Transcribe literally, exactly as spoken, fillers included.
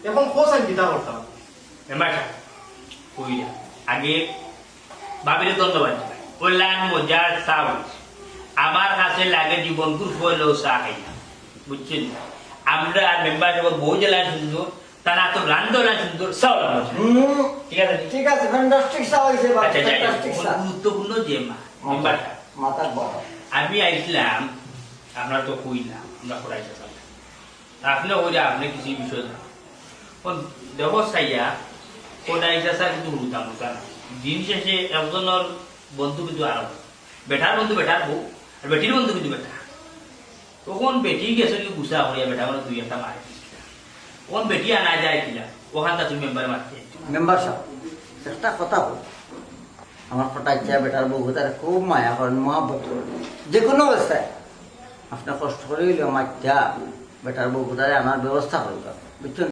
এখন খোঁজ আমি কিতা করতাম? মেম্বার সাব, কইরা আগে ভাবিরে ধন্যবাদ জানাই। ওই লাইন মজার চা অইছে। আমার কাছে লাগে জীবনকুর ফলেও চা খাই না, বুঝছেন? আমরা আর মেম্বার সাব বউ জ্বালায় সুন্দর, তার আতর রান্ধা জ্বালায় সুন্দর, চা জ্বালায় সুন্দর। হুম। ঠিক আছে? ঠিক আছে, ফ্যান্টাস্টিক চা অইছে, বাবা, আচ্ছা, যাই হোক, ফ্যান্টাস্টিক চা। গুরুত্বপূর্ণ যে মা-, আচ্ছা, মেম্বার সাব। মাথার বাবা। আমি আইছিলাম, আপনার তো কই না, আমরা পড়াইতে পারলাম। আপনি কইরা আপনি কিছু বিষয় না। কোন দেখো চাইয়া, কোন আইসা স্যার কিন্তু উল্টা মুল্টা না। দিন শেষে একজনের বন্ধু কিন্তু আর বেটার বন্ধু বেটার বউ, আর বেটির বন্ধু কিন্তু বেটা। তখন বেটি গেছে কি গুছা করিয়া বেটা মানে দুই একটা মারে দিছে। তখন বেটি আনা যায় কিনা, ওখানটা তুমি মেম্বার মারতে। মেম্বার সাব, একটা কথা বল। আমার ফটাইছে বেটার বউ তার খুব মায়া করেন, মহব্বত করেন। যে কোনো অবস্থায় আপনি কষ্ট করে হইলেও মাইটা বেটার বউ তারে আনার ব্যবস্থা করবেন, বুঝছেন?